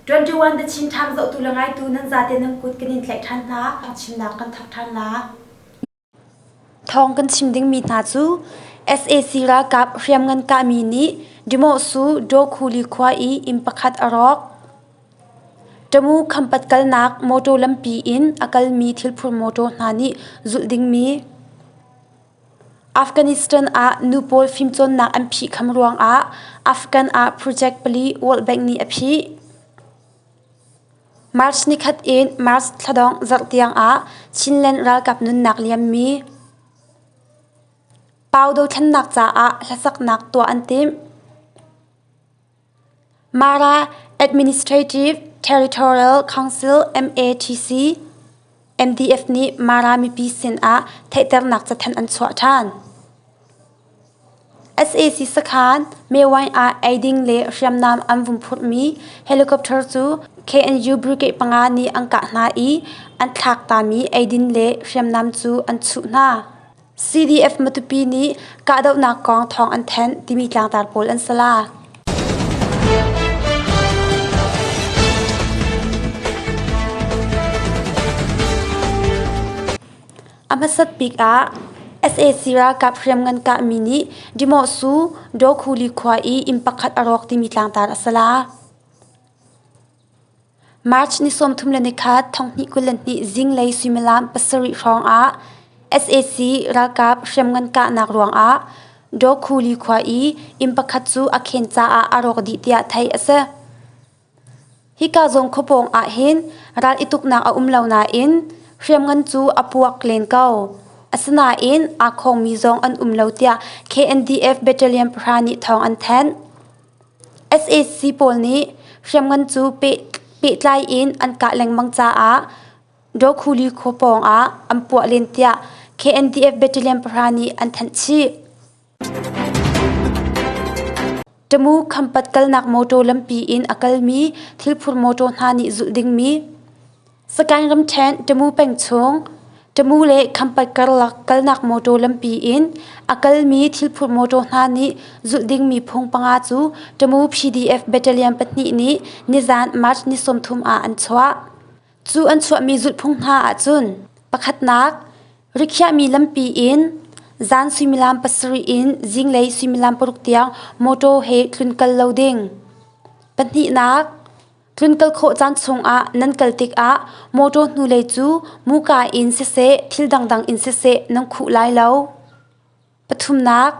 21 The Chin Times zohtu le ngaitu nan zate nan kut kan in tlaih ṭhan hna. Chimnak kan thawk ṭhan la. Thawng kan chim dingmi hna cu sac ralkap hriamngan kahmi nih Dimohsu Dawkhuli khua i inn pakhat a rawk. Tamu Khampat kalnak mawṭaw lampi in a kalmi thilphur mawṭaw hna nih zulh dingmi Afghanistan ah nu pawl fimcawnnak an phihkham ruangah Afghan ah project pali World Bank nih a phih. March nikhat in March thladongh zarh tiang ah Chinland ralkap nunnak liammi Pau dothlennak caah hlasaknak tuah an timh. Mara Administrative Territorial Council MATC MDF nih Mara mipi sin ah theihternak cathanh an chuah ṭhan. Sac sakhan Mewine ah eiding le hriamnam an vun phurhmi helicopter cu KNU Brigade panga nih an kah hna i an thlak tami eidin le hriamnam cu an chuh hna. CDF Matupi nih kahdohnak kong thawng an thanh timi tlangtar pawl an si la. A hmasat bik ah sac ralkap hriamngan kahmi nih Dimohsu Dawkhuli khua i inn pakhat a rawk timi tlangtar a si la. March ni 31 2022 zinglei suimilam pasarih hrawng ah sac ralkap hriamngan kahnak ruangah Dawkhuli khua i inn pakhat cu a khen caah a rawk dih tiah theih a si. Hika zawn khuapawng ahhin ral i tuknak a um lo nain hriamngan cu a puak len ko. Asinain aa khawngmi zong an um lo tiah KNDF Battalion pahra nih thawng an thanh. Sac pawl nih hriamngan cu pehtlai in an kah lengmang caah Dawkhuli khua pawng ah an puah len tiah KNDF Battalion pahra nih an thanh chih. Tamu Khampat kalnak mawṭaw lampi in a kalmi thilphur mawṭaw hna nih zulh dingmi Sagaing ramṭhen Tamu peng chung Tamu le Khampat karlak kalnak mawṭaw lampi in a kalmi thilphur mawṭaw hna nih zulh dingmi phung panga cu Tamu PDF Battalion pahnih nih nizan March ni 30 ah an chuah. Cu an chuahmi zulhphung hna ahcun pakhatnak, rikhiahmi lampi in zan suimilam pasarih in zinglei suimilam paruk tiang mawṭaw he tlunkal lo ding. Pahnihnak, tlunkal khawh caan chungah nan kal tikah mawṭaw hnulei cu muka in siseh thil dangdang in siseh nan khuh lai lo. Pathumnak,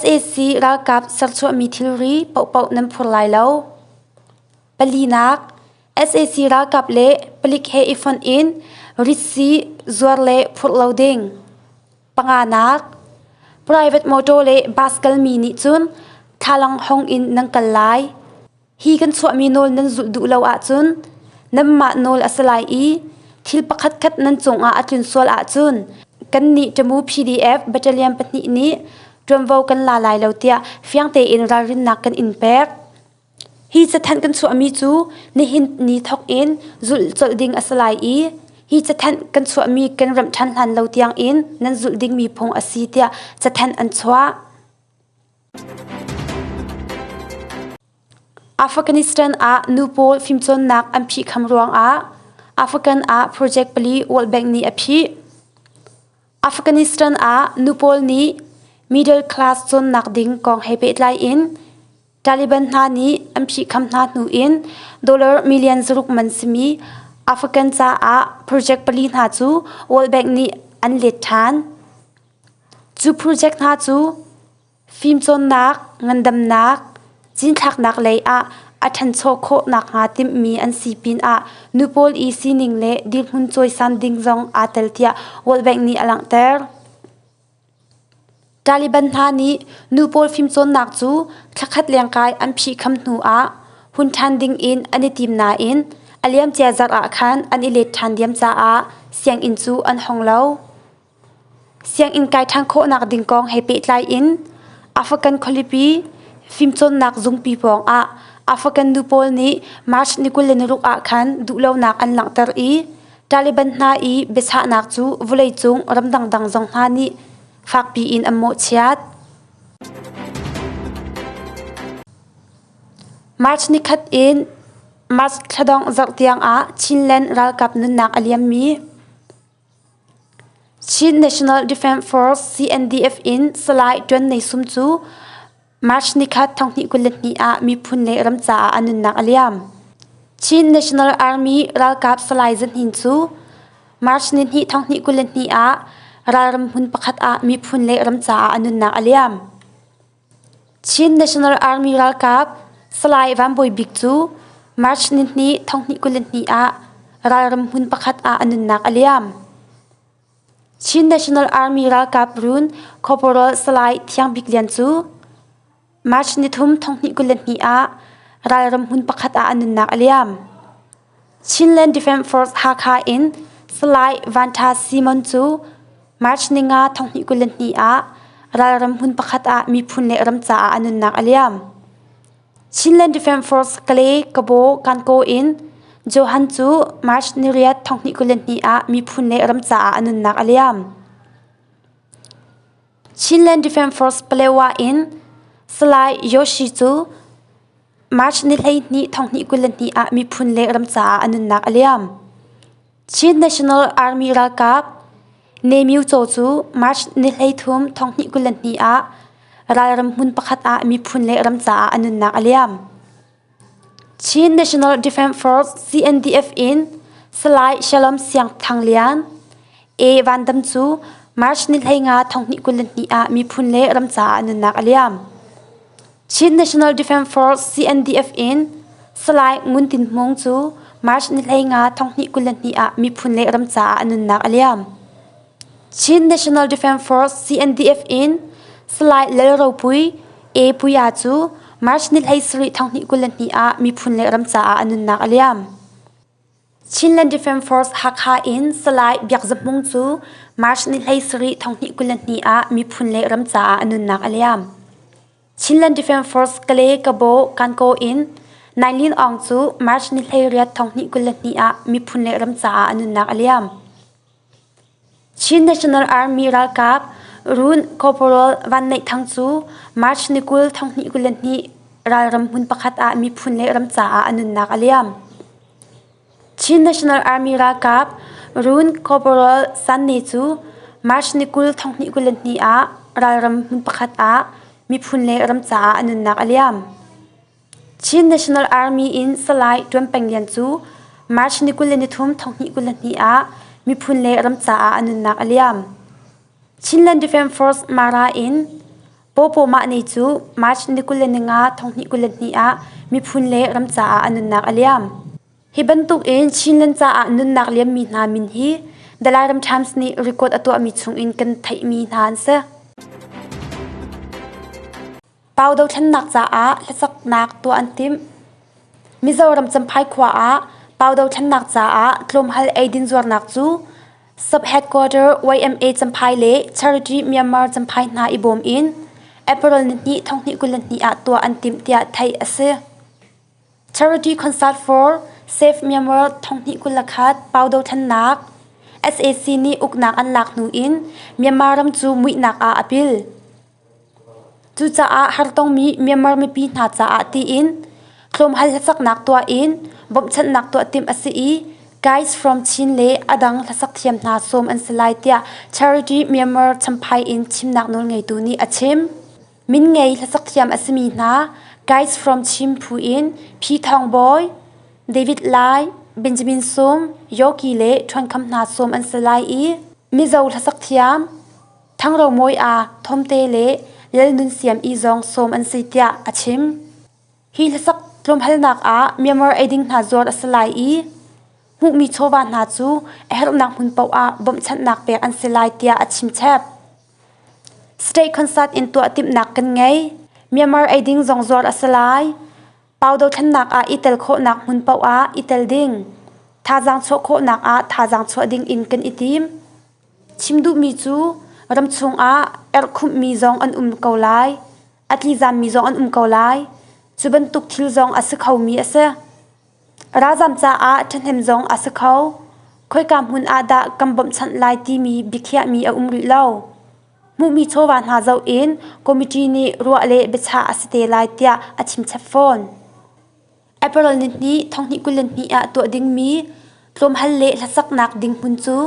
sac ralkap serchuahmi thilri paohpaoh nan phur lai lo. Palinak, sac ralkap le palik he i fonh in ritsi zuar le phurh lo ding. Panganak, private motor le bus kalmi nih cun thlalang hong in nan kal lai. Hi kan chuahmi nawl nan zulh duh lo ahcun nanmah nawl a si lai i thil pakhatkhat nan cungah a tlun sual ahcun kannih Tamu PDF Battalion pahnih nih ṭuanvo kan la lai lo tiah fiang tein ralrinnak kan in pek. Hi cathanh kan chuahmi cu nihin ni thawk in zulh colh ding a si lai i hi cathanh kan chuahmi kan remh ṭhan hlan lo tiang in nan zulh dingmi phung a si tiah cathanh an chuah. Afghanistan ah nu pawl fimcawnnak an phihkham ruangah Afghan ah project pali World Bank nih a phih. Afghanistan ah nu pawl nih middle class cawnnak ding kong he pehtlai in Taliban hna nih an phihkham hna hnu in dollar million zaruk man simi Afghan caah project pali hna cu World Bank nih an let ṭhan. Cu project hna cu fimcawnnak, ngandamnak, cinthlaknak lei ah a ṭhancho khawh nakhnga timhmi an si pinah nu pawl i sining le dirhmun cawisan ding zong aa tel tiah World Bank nih a langhter. Taliban hna nih nu pawl fimcawnnak cu thlakhat lengkai an phihkham hnu ah hun ṭhan ding in an i tim nain a liamcia zarh ah khan an i let ṭhan diam caah sianginn cu an hong lo. Sianginn kai ṭhan khawhnak ding kong he pehtlai in Afghan khualipi fimcawnnak zungpi pawngah Afghan nu pawl nih March ni 26 ah khan duhlonak an langhter i Taliban hna i biachahnak cu vawleicung ram dangdang zong hna nih fakpi in an mawhchiat. March nikhat in. March thladongh zarh tiangah Chinland ralkap nunnak a liammi Chin National Defence Force CNDF in Salai Ṭuan Nei Sum cu March nikhat 2022 ah miphun le ram caah a nunnak a liam. Chin National Army ralkap Salai Zan Hnin cu March nihnih 2022 ah ralram hmun pakhat ah miphun le ram caah a nunnak a liam. Chin National Army ralkap Salai Van Bawi Bik cu March nihnih 2022 ah ralram hmun pakhat ah a nunnak a liam. Chin National Army ralkap run Corporal Salai Thiang Bik Lian cu March nithum 2022 ah ralram hmun pakhat ah a nunnak a liam. Chinland Defence Force Hakha in Salai Van Tha Simon cu March ninga 2022 ah ralram hmun pakhat ah miphun le ram caah a nunnak a liam. Chinland Defence Force Kalay, Kabaw, Kankaw in Johan cu March niriat 2022 ah miphun le ram caah a nunnak a liam. Chinland Defence Force Palewa in Salai Yoshi cu March ni 12 2022 ah miphun le ram caah a nunnak a liam. Chin National Army ralkap Ne Myo Caw cu March ni 13 2022 ah ralram hmun pakhat ah miphun le ram caah a nunnak a liam. Chin National Defence Force CNDF in Salai Shalom Siang Thang Lian A Van Dam cu March ni 15 2022 ah miphun le ram caah a nunnak a liam. Chin National Defence Force CNDF in Salai Ngun Tin Hmung cu March ni 15 2022 ah miphun le ram caah a nunnak a liam. Chin National Defence Force CNDF in Salai Lal Ropui A Puia cu March ni 17 2022 ah miphun le ram caah a nunnak a liam. Chinland Defence Force Hakha in Salai Biak Za Hmung cu March ni 17 2022 ah miphun le ram caah a nunnak a liam. Chinland Defence Force Kalay Kabaw Kankaw in Nai Lin Aung cu March ni 18 2022 ah miphun le ram caah a nunnak a liam. Chin National Army ralkap Run Corporal Van Neih Thang cu March ni 20 2022 ralram hmun pakhat ah miphun le ram caah a nunnak a liam. Chin National Army ralkap Run Corporal San Ne cu March ni 20 2022 ah ralram hmun pakhat ah miphun le ram caah a nunnak a liam. Chin National Army in Salai Ṭuan Peng Lian cu March ni 23 2022 ah miphun le ram caah a nunnak a liam. Chinland Defence Force Mara in Pawpaw Mah Ni cu March ni 25 2022 ah miphun le ram caah a nunnak a liam. Hi bantuk in Chinland caah nunnak liammi hna min hi The Lairam Times nih record a tuahmi chungin kan theihmi hna an si. Pau dothlennak caah hlasaknak tuah an timh. Mizoram Champhai khua ah Pau dothlennak caah tlawmhal eidin zuarnak cu Sub-Headquarter YMA Champhai le Charity Myanmar Champhai hna i bawm in April nihnih 2022 ah tuah an timh tiah theih a si. Charity Concert for Save Myanmar 2021 Pau dothlennak sac nih uknak an lak hnu in Myanmar ram cu muihnak ah a pil. Cucaah hartongmi Myanmar mipi hna caah tiin tlawmhal hlasaknak tuah in bawmhchanhnak tuah timh a si i Guys from Chin le a dang hlasak thiam hna sawm an si lai tiah Charity Myanmar Champhai in chimnak nawlngeitu nih a chim. Min ngei hlasak thiam a simi hna Guys from Chin phu in Phi Thawng Bawi, David Lai, Benjamin Sum, Yoki le Ṭhuan Kham hna sawm an si lai i Mizo hlasak thiam Thangro Mawi ah Thomte le Lal Nun Siam i zong sawm an si tiah a chim. Hi hlasak tlawmhalnak ah Myanmar eiding hna zuar a si lai i hmuhmi chawva hna cu a herhnak hmun paoh ah bawmhchanhnak pek an si lai tiah a chim chap. State concert in tuah timhnak kan ngei. Myanmar eiding zong zuar a si lai. Pau dothlennak ah i tel khawhnak hmun paoh ah i tel ding. Thazaang chuah khawhnak ah thazaang chuah ding in kan i tim. Chim duhmi cu ramchung ah erhkhumhmi zong an um ko lai, a tlizammi zong an um ko lai. Cu bantuk thil zong a si khomi a si. Ralzam caah ṭhahnem zong a si kho. Khoika hmun ah dah kan bawmhchanh lai timi biakhiahmi a um rih lo. Hmuhmi chawva hna zoh in committee nih ruah le biachah a si te lai tiah a chimchap fawn. April nihnih thonghnih 22 ah tuah dingmi tlawmhal le hlasaknak ding hmun cu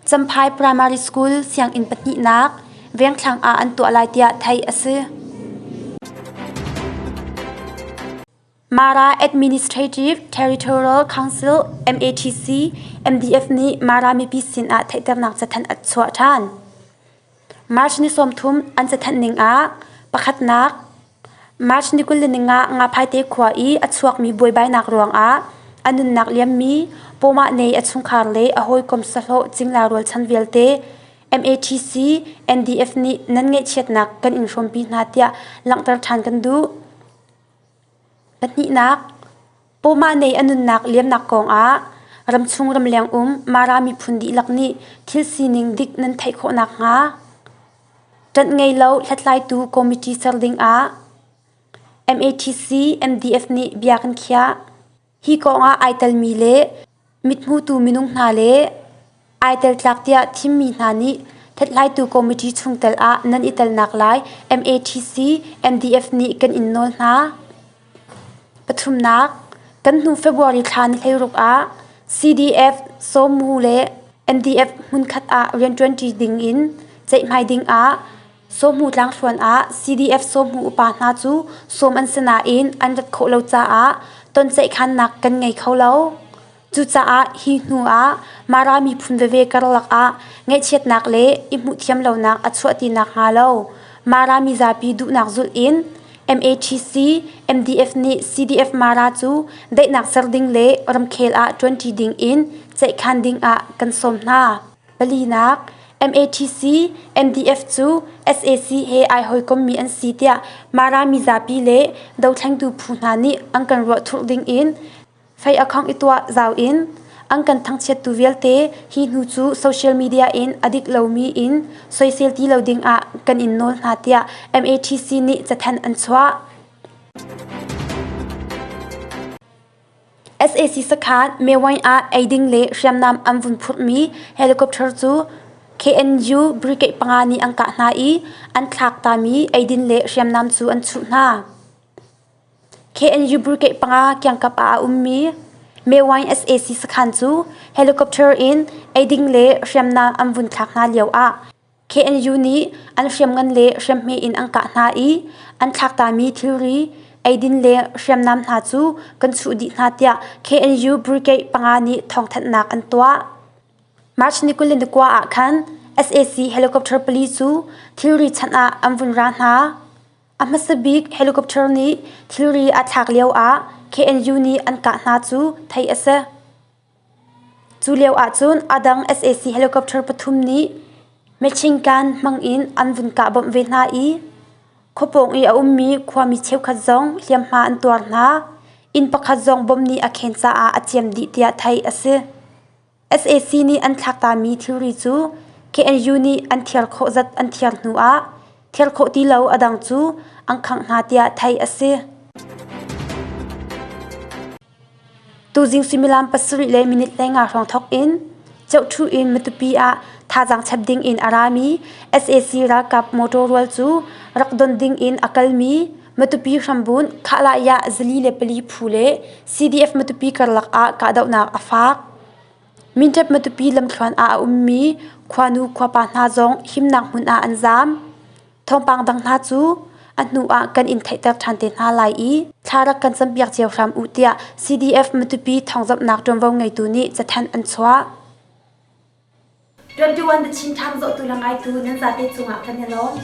Champhai Primary School sianginn pahnihnak vengthlang ah an tuah lai tiah theih a si. Mara Administrative Territorial Council MATC MDF nih Mara mipi sin ah theihternak cathanh a chuah ṭhan. March ni 30 an cathanh ning ah pakhatnak March ni 20 ah Ngaphaite khua i a chuakmi buaibainak ruangah a nunnak liammi Pawmah Nei a chungkhar le a hawikom sahlawh cingla rualchan vialte MATC NDF nih nan ngaihchiatnak kan in hrawmpi hna tiah langhter ṭhan kan duh. Pahnihnak, pawmah nei a nunnak liamnak kongah ramchung ramleng um Mara miphun dihlak nih thil sining dik nan theih khawh nakhnga ṭanh ngei lo hlathlaitu committee ser dingah MATC MDF nih bia kan khiah. Hi kongah ai telmi le mithmutu minung hna le ai tel tlak tiah thimmi hna nih hlathlaitu committee chungtel ah nan i telnak lai MATC MDF nih kan in nawl hna. Pathumnak, kan hnu February thla ni 16 ah CDF Sawmhu le MDF hmunkhat ah rianṭuanṭi ding in ceihmai ding ah Sawhmu tlangthluan ah CDF sawhmu upa hna cu sawm an si nain an rat khawh lo caah tonceihkhannak kan ngei kho lo. Cucaah hi hnu ah Mara miphun veve karlak ah ngaihchiatnak le i hmuhthiam lonak a chuah ti nakhnga lo Mara mizapi duhnak zulh in MATC MDF nih CDF Mara cu daihnak ser ding le ramkhel ah ṭuanṭi ding in ceihkhan ding ah kan sawm hna. Palinak, MATC, MDF cu sac he ai hawikommi an si tiah Mara mizapi le dothlengtu phu hna nih an kan ruah thurh ding in fei a khong i tuah zau in an kan thangchiattu vialte hi hnu cu social media in a dik lomi in soisel ti lo ding ah kan in nawl hna tiah MATC nih cathanh an chuah. Sac sakhan Mewaing ah eiding le hriamnam an vun phurhmi helicopter cu KNU brigade panga nih an kah hna i an thlak tami eidin le hriamnam cu an chuh hna. KNU brigade panga kiangkap ah a ummi Mewaing sac sakhan cu helicopter in eiding le hriamnam an vun thlak hna lioah KNU nih an hriamngan le hriamhme in an kah hna i an thlaktami thilri, eidin le hriamnam hna cu kan chuh dih hna tiah KNU Brigade panga nih thawngthanhnak an tuah. March ni 29 ah khan sac helicopter pali cu thilri chanh ah an vun ra hna. A hmasa bik helicopter nih thilri a thlak lio ah KNU nih an kah hna cu theih a si. Cu lio ahcun a dang sac helicopter pathum nih machine gun hmang in an vun kah bawmh ve hna i khuapawng i a ummi khuami cheukhat zong hliamhma an tuar hna. Inn pakhat zong bom nih a khen caah a ciam dih tiah theih a si. Sac nih an thlaktami thilri cu KNU nih an thiar khawh zat an thiar hnu ah thiar khawh ti lo a dang cu an khangh hna tiah theih a si. Tuzing suimilam pasarih le minute 15 hrawng thawk in Ceuhṭhu in Matupi ah thazaang chap ding in a rami sac ralkap motor rual cu rak don ding in a kalmi Matupi hrambunh Khahlayah 404 phu le CDF Matupi karlak ah kahdohnak a fak. Minṭep Matupi lamthluan ah a ummi khuanu khuapa hna zong himnak hmun ah an zaam. Thawngpang dang hna cu a hnu ah kan in theihter ṭhan te hna lai i thla rak kan campiak cio hram u tiah CDF Matupi thawngzamhnak ṭuanvo ngeitu nih cathanh an chuah. 21 The Chin Times zohtu le ngaitu nan zate cungah kan i lawm.